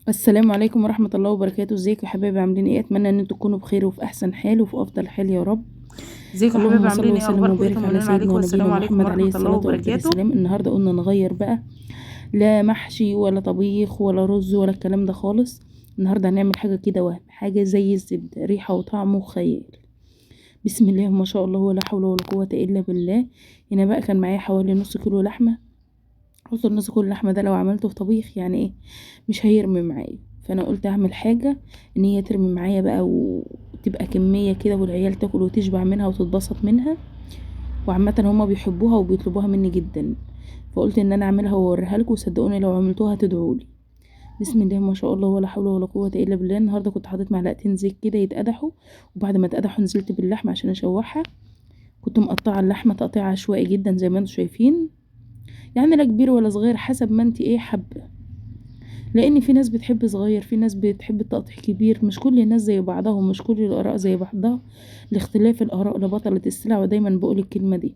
السلام عليكم ورحمة الله وبركاته. ازيكم يا حبايبي؟ عاملين ايه؟ اتمنى ان انتم تكونوا بخير وفي احسن حال وفي افضل حال يا رب. ازيكم يا حبايبي؟ اللهم صل عاملين ايه؟ وسلم اخباركم ايه؟ وبارك على طمنونا سيدنا عليكم. ونبينا والسلام عليكم محمد عليه ورحمة الله الصلاة وافضل وبركاته. السلام. النهارده قلنا نغير بقى، لا محشي ولا طبيخ ولا رز ولا الكلام ده خالص. النهارده هنعمل حاجة كده وهم، حاجة زي الزبدة، ريحه وطعم وخيال. بسم الله ما شاء الله ولا حول ولا قوة الا بالله. هنا بقى كان معايا حوالي نص كيلو لحمه. قلت نص كيلو اللحمة ده لو عملته في طبيخ يعني ايه مش هيرمي معايا، فانا قلت اعمل حاجة ان هي ترمي معايا بقى وتبقى كمية كده والعيال تاكل وتشبع منها وتتبسط منها، وعامة هما بيحبوها وبيطلبوها مني جدا، فقلت ان انا اعملها واوريها لكم، وصدقوني لو عملتوها هتدعولي. بسم الله ما شاء الله ولا حول ولا قوة الا بالله. النهارده كنت حاطط معلقتين زيت كده يتقدحوا، وبعد ما اتقدحوا نزلت باللحمه عشان اشوحها. كنت مقطعه اللحمة تقطيع عشوائي جدا زي ما انتم شايفين، يعني لا كبير ولا صغير، حسب ما انت ايه حابة، لان في ناس بتحب صغير، في ناس بتحب التقطيع كبير، مش كل الناس زي بعضها ومش كل الاراء زي بعضها. لاختلاف الاراء لبطلت السلع، ودايما بقول الكلمة دي.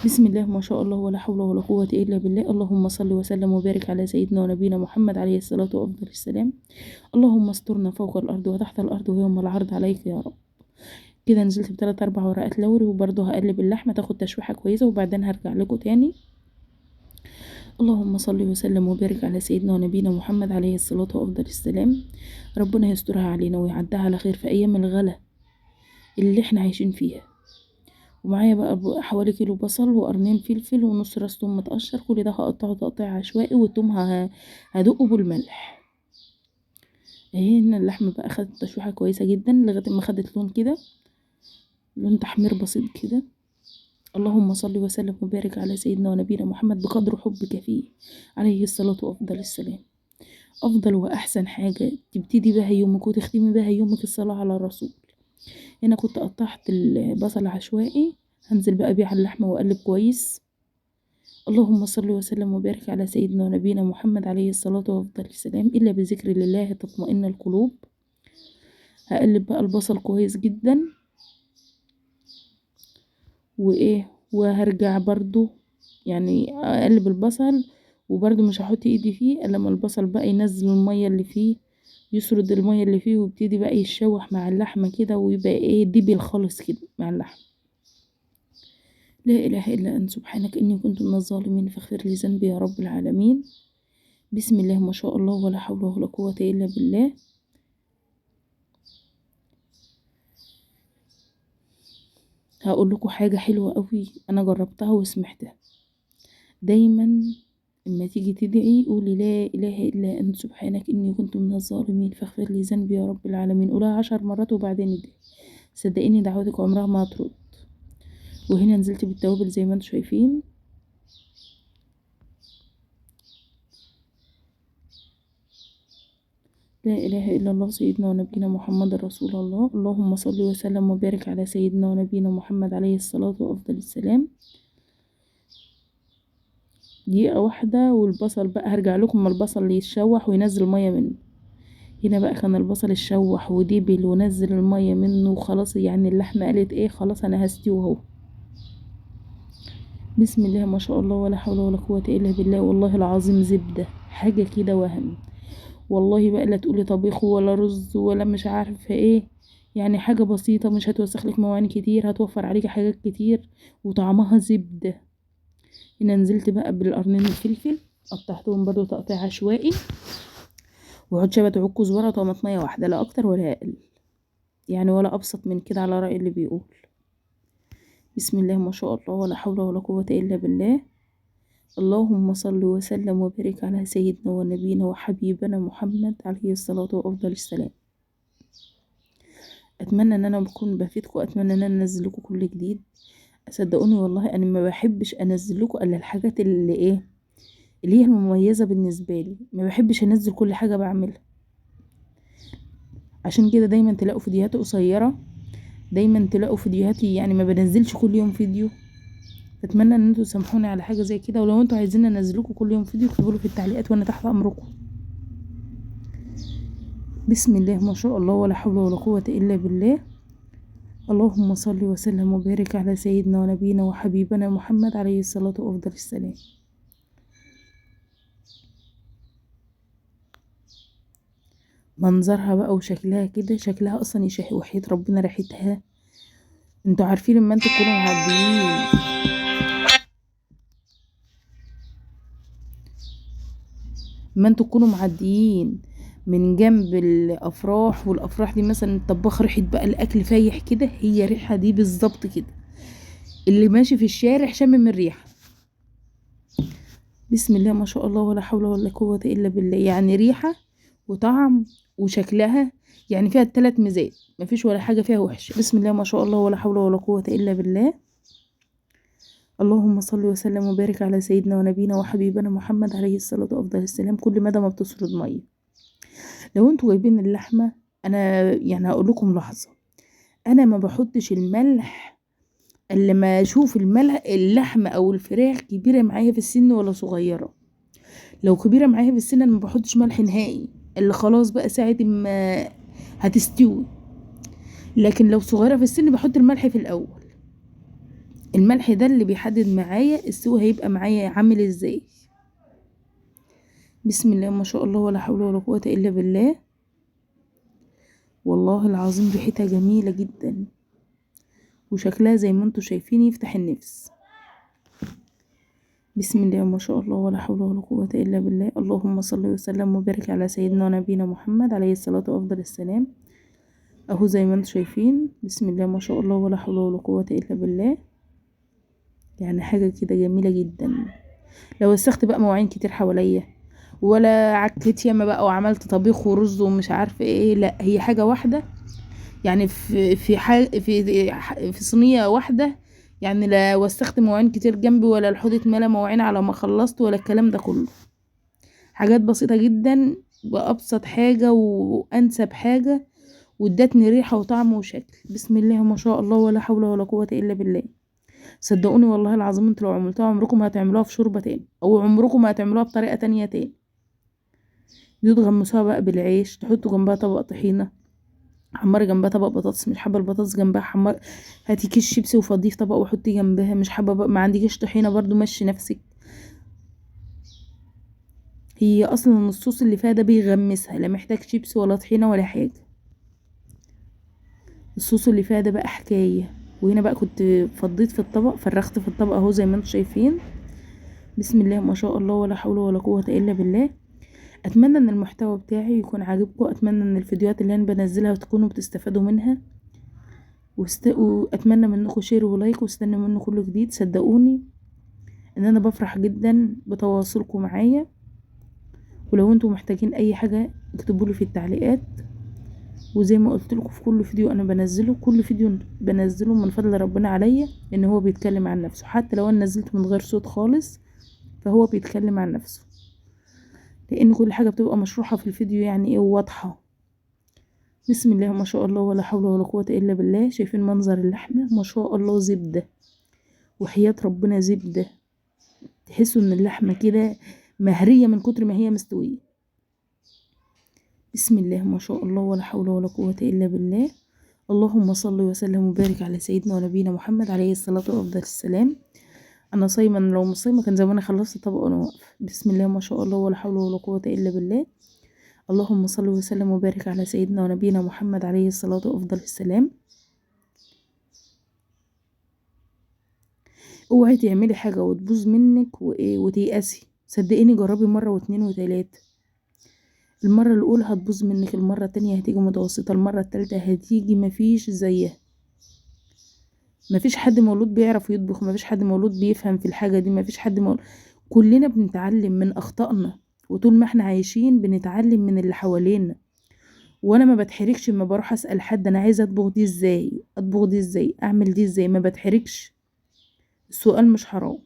بسم الله ما شاء الله ولا حول ولا قوة الا بالله. اللهم صل وسلم وبارك على سيدنا ونبينا محمد عليه الصلاة وافضل السلام. اللهم استرنا فوق الارض وتحت الارض ويوم العرض عليك يا رب. كده نزلت بثلاث اربع ورقات لوري، وبرضه هقلب اللحمة تاخد تشويحه كويسة، وبعدين هرجع لكم تاني. اللهم صل وسلم وبارك على سيدنا ونبينا محمد عليه الصلاة وأفضل السلام. ربنا يسترها علينا ويعدها على خير في أيام الغلا اللي احنا عايشين فيها. ومعايا بقى حوالي كيلو بصل وقرنين فلفل ونص راس توم متقشر، كل ده هقطعه تقطيع عشوائي، والتوم هدقه بالملح. اهي هنا اللحمة بقى خدت تشويحة كويسة جدا لغاية ما خدت لون كده، لون تحمير بسيط كده. اللهم صل وسلم وبارك على سيدنا ونبينا محمد بقدر حبك فيه عليه الصلاة وأفضل السلام. أفضل وأحسن حاجة تبتدي بها يومك وتختمي بها يومك الصلاة على الرسول. هنا كنت قطعت البصل عشوائي، هنزل بقى بيه على اللحمة وأقلب كويس. اللهم صل وسلم وبارك على سيدنا ونبينا محمد عليه الصلاة وأفضل السلام. إلا بذكر الله تطمئن القلوب. هقلب بقى البصل كويس جدا، وايه وهرجع برضو يعني اقلب البصل، وبرضو مش هحط ايدي فيه الا لما البصل بقى ينزل المية اللي فيه، يسرد المية اللي فيه، ويبتدي بقى يتشوح مع اللحمة كده، ويبقى ايه دبل خالص كده مع اللحمة. لا اله الا انت سبحانك اني كنت من الظالمين فاغفر لي ذنبي يا رب العالمين. بسم الله ما شاء الله ولا حول ولا قوة الا بالله. هقول لكم حاجة حلوة قوي انا جربتها وسمعتها. دايما اما تيجي تدعي قولي لا اله الا انت سبحانك اني كنت من الظالمين فاغفر لي ذنبي يا رب العالمين. قولها 10 مرات وبعدين ادعي، صدقيني دعوتك عمرها ما هترد. وهنا نزلت بالتوابل زي ما انتم شايفين. لا اله الا الله سيدنا ونبينا محمد رسول الله. اللهم صل وسلم وبارك على سيدنا ونبينا محمد عليه الصلاة وافضل السلام. دقيقة واحدة والبصل بقى هرجع لكم ما البصل يتشوح وينزل مية منه. هنا بقى كان البصل اتشوح ودبل ونزل المية منه وخلاص، يعني اللحمة قالت ايه خلاص انا هستوي اهو. بسم الله ما شاء الله ولا حول ولا قوة الا بالله. والله العظيم زبدة، حاجة كده وهم والله بقى. لا تقولي طبيخ ولا رز ولا مش عارفه ايه، يعني حاجة بسيطة مش هتوسخ لك مواعين كتير، هتوفر عليكي حاجات كتير، وطعمها زبدة. هنا نزلت بقى بالقرنين الفلفل، قطعتهم برضو تقطيع عشوائي، وعود شبت وعود كزبره وطماطميه واحدة، لا اكتر ولا اقل، يعني ولا ابسط من كده على راي اللي بيقول. بسم الله ما شاء الله ولا حول ولا قوة الا بالله. اللهم صل وسلم وبارك على سيدنا ونبينا وحبيبنا محمد عليه الصلاة وأفضل السلام. أتمنى أن أنا بكون بفيدكم، أتمنى أن أنا أنزل لكم كل جديد. صدقوني والله أنا ما بحبش أنزل لكم إلا الحاجات اللي إيه اللي هي المميزة بالنسبة لي، ما بحبش أنزل كل حاجة بعملها. عشان كده دايما تلاقوا فيديوهات قصيرة، دايما تلاقوا فيديوهاتي، يعني ما بنزلش كل يوم فيديو. اتمنى ان انتوا تسامحوني على حاجة زي كده، ولو انتوا عايزين انزل لكم كل يوم فيديو اكتبوا لي في التعليقات وانا تحت امركم. بسم الله ما شاء الله ولا حول ولا قوة الا بالله. اللهم صل وسلم وبارك على سيدنا ونبينا وحبيبنا محمد عليه الصلاة وافضل السلام. منظرها بقى وشكلها كده، شكلها اصلا يشهي وحياة ربنا ريحتها. انتوا عارفين لما انتوا تكونوا معديين، ما انتوا تكونوا معديين من جنب الافراح، والافراح دي مثلا الطباخ ريحه بقى الاكل فايح كده، هي ريحه دي بالظبط كده، اللي ماشي في الشارع شامم الريحة. بسم الله ما شاء الله ولا حول ولا قوة الا بالله. يعني ريحه وطعم وشكلها، يعني فيها الثلاث ميزات، مفيش ولا حاجة فيها وحش. بسم الله ما شاء الله ولا حول ولا قوة الا بالله. اللهم صل وسلم وبارك على سيدنا ونبينا وحبيبنا محمد عليه الصلاة وافضل السلام. كل مدى ما بتسرد مية. لو انتوا جايبين اللحمة، انا يعني هقول لكم لحظة، انا ما بحطش الملح الا ما اشوف الملح اللحمة او الفراخ كبيرة معايا في السن ولا صغيرة. لو كبيرة معايا في السن انا ما بحطش ملح نهائي، اللي خلاص بقى ساعة ما هتستوي. لكن لو صغيرة في السن بحط الملح في الاول. الملح ده اللي بيحدد معايا السوى هيبقى معايا عامل ازاي. بسم الله ما شاء الله ولا حول ولا قوة الا بالله. والله العظيم ريحتها جميلة جدا، وشكلها زي ما انتوا شايفين يفتح النفس. بسم الله ما شاء الله ولا حول ولا قوة الا بالله. اللهم صل وسلم وبارك على سيدنا ونبينا محمد عليه الصلاة وافضل السلام. اهو زي ما انتوا شايفين، بسم الله ما شاء الله ولا حول ولا قوة الا بالله. يعني حاجة كده جميلة جدا. لو وسخت بقى مواعين كتير حواليا، ولا عكيت ياما بقى وعملت طبيخ ورز ومش عارفه ايه، لا هي حاجة واحدة، يعني في في في في صينية واحدة. يعني لا وسخت مواعين كتير جنبي، ولا الحوض اتملى مواعين على ما خلصت، ولا الكلام ده كله. حاجات بسيطة جدا، بأبسط حاجة وانسب حاجة، وادتني ريحه وطعم وشكل. بسم الله ما شاء الله ولا حول ولا قوة الا بالله. صدقوني والله العظيم انتوا لو عملتوها عمركم ما هتعملوها في شوربة تاني، او عمركم ما هتعملوها بطريقة تانية تاني. دي تغمسوها بقى بالعيش، تحطوا جنبها طبق طحينه، حمري جنبها طبق بطاطس، مش حابة البطاطس جنبها حمر، هاتي كيس شيبسي وفضيه في طبق وحطي جنبها. مش حابة بقى، ما عندكيش طحينه برضو مشي نفسك. هي اصلا الصوص اللي فيها ده بيغمسها، لا محتاج شيبسي ولا طحينه ولا حاجة. الصوص اللي فيها ده بقى حكاية. وهنا بقى كنت فضيت في الطبق، فرغت في الطبق اهو زي ما انتم شايفين. بسم الله ما شاء الله ولا حول ولا قوة الا بالله. اتمنى ان المحتوى بتاعي يكون عاجبكم، اتمنى ان الفيديوهات اللي انا بنزلها تكونوا بتستفادوا منها، واتمنى منكم share و like، واستنى منكم كل جديد. صدقوني ان انا بفرح جدا بتواصلكم معايا، ولو انتم محتاجين اي حاجة اكتبوا لي في التعليقات. وزي ما قلت لكم في كل فيديو انا بنزله، كل فيديو بنزله من فضل ربنا عليا ان هو بيتكلم عن نفسه، حتى لو انا نزلت من غير صوت خالص فهو بيتكلم عن نفسه، لان كل حاجة بتبقى مشروحه في الفيديو يعني ايه واضحة. بسم الله ما شاء الله ولا حول ولا قوة الا بالله. شايفين منظر اللحمة ما شاء الله، زبدة وحياه ربنا زبدة، تحسوا ان اللحمة كده مهريه من كتر ما هي مستوية. بسم الله ما شاء الله ولا حول ولا قوة الا بالله. اللهم صل وسلم وبارك على سيدنا ونبينا محمد عليه الصلاة وافضل السلام. انا صايمه، لو مش صايمه كان زمان خلصت الطبق وانا واقفة. بسم الله ما شاء الله ولا حول ولا قوة الا بالله. اللهم صل وسلم وبارك على سيدنا ونبينا محمد عليه الصلاة وافضل السلام. اوعي تعملي حاجة وتبوظ منك وايه وتيأسي، صدقيني جربي مرة واتنين وتلاتة. المرة الاولى هتبوظ منك، المرة التانية هتيجي متوسطه، المرة التالتة هتيجي مفيش زيها. مفيش حد مولود بيعرف يطبخ، مفيش حد مولود بيفهم في الحاجة دي، مفيش حد مولود. كلنا بنتعلم من اخطائنا، وطول ما احنا عايشين بنتعلم من اللي حوالينا. وانا ما بتحركش ما بروح اسال حد انا عايزه اطبخ دي ازاي، اطبخ دي ازاي، اعمل دي ازاي، ما بتحركش. السؤال مش حرام.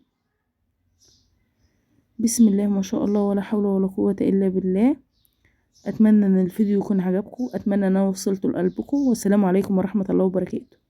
بسم الله ما شاء الله ولا حول ولا قوة الا بالله. اتمنى ان الفيديو يكون عجبكم، اتمنى ان انا وصلته لقلبكم، والسلام عليكم ورحمة الله وبركاته.